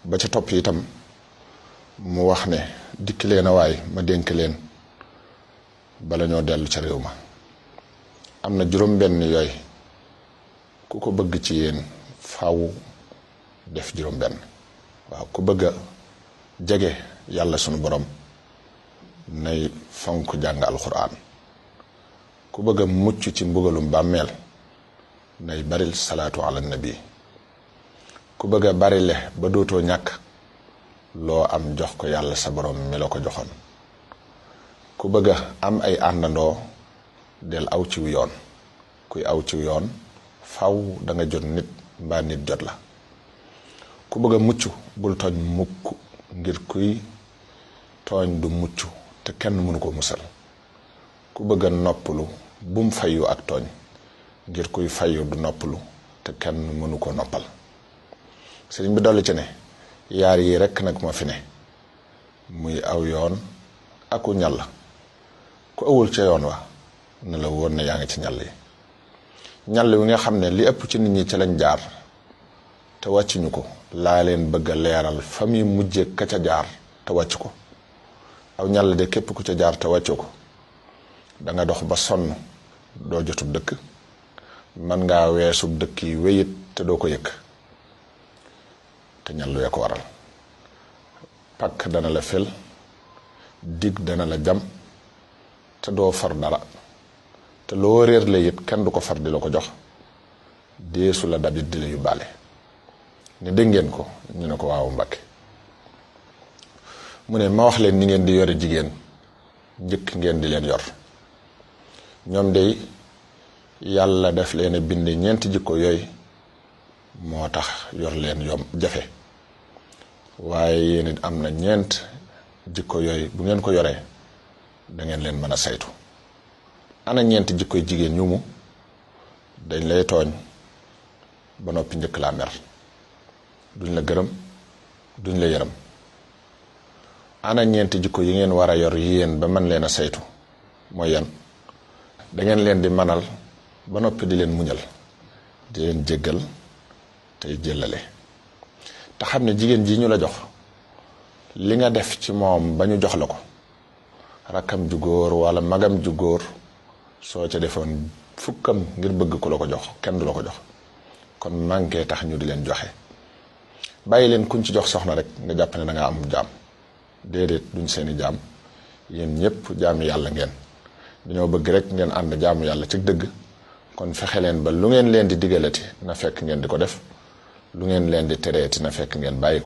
ba ca topp itam mu wax ne dikk leen a waay ma dénk leen bala ñoo dellu ca réew ma. am na juróom benn yooyu ku ko bëgg ci yéen faaw def juróom benn. waaw ku bëgg a jege yàlla sunu borom nay fonk jàng alxuraan. ku bëgg a mucc ci mbugalum bàmmeel nay baril salaatu ala nabi. ku bëgg a barile ba dootoo ñàkk loo am jox ko yàlla sa borom mi la ko joxoon. ku bëgg a am ay àndandoo del aw ciw yoon. kuy aw ciw yoon faw da nga jot nit mbaa nit jot la. ku bëgg a mucc bul tooñ mukk ngir kuy tooñ du mucc te kenn mënu ko musal. ku bëgg a noppalu bum fayu ak tooñ ngir kuy fayu du noppalu te kenn mënu ko noppal. sëriñ bi dolli ci ne yaar yi rekk nag moo fi ne muy aw yoon aku ñàll. ku awul ca yoon wa ne la woon ne yaa ngi ci ñàll yi. ñàll wi nga xam ne li ëpp ci nit ñi ca lañ jaar te wàccuñu ko laa leen bëgg a leeral fa muy mujje ka ca jaar te wàcc ko. aw ñàll de képp ku ca jaar te wàccu ko da nga dox ba sonn doo jotub dëkk mën ngaa weesub dëkk yi wéyit te doo ko yëkk te ñàll wee ko waral. pakk dana la fel dig dana la jam te doo far dara te loo réer la it kenn du ko far di la ko jox deesu la dabit di la yóbbaale. ne dégg ngeen ko ñu ne ko waaw Mbàkke. mu ne ma wax leen ni ngeen di yore jigéen njëkk ngeen di leen yor. ñoom day yàlla def leen a bind ñeenti jikko yooyu moo tax yor leen yom jafe waaye yéen it am na ñeent jikko yooyu bu ngeen ko yoree da ngeen leen mën a saytu. ana ñeenti jikkoy jigéen ñu mu dañ lay tooñ ba noppi njëkk laa mer duñ la gërëm duñ la yërëm. ana ñeenti jikko yi ngeen war a yor yéen ba mën leen a saytu mooy yan. da ngeen leen di manal ba noppi di leen muñal di leen jéggal tey jëllale te xam ne jigéen ji ñu la jox li nga def ci moom ba ñu jox la ko rakkam ju góor wala magam ju góor soo ca defoon fukkam ngir bëgg ku la ko jox kenn du la ko jox. kon manqué tax ñu di leen joxe. bàyyi leen kuñ ci jox soxna rek nga jàpp ne da nga am jaam déedéet duñ seeni jaam yéen ñëpp jaami yàlla ngeen. dañoo bëgg rek ngeen ànd jaamu yàlla ci dëgg kon fexe leen ba lu ngeen leen di digalati na fekk ngeen di ko def lu ngeen leen di tereeti na fekk ngeen bàyyi ko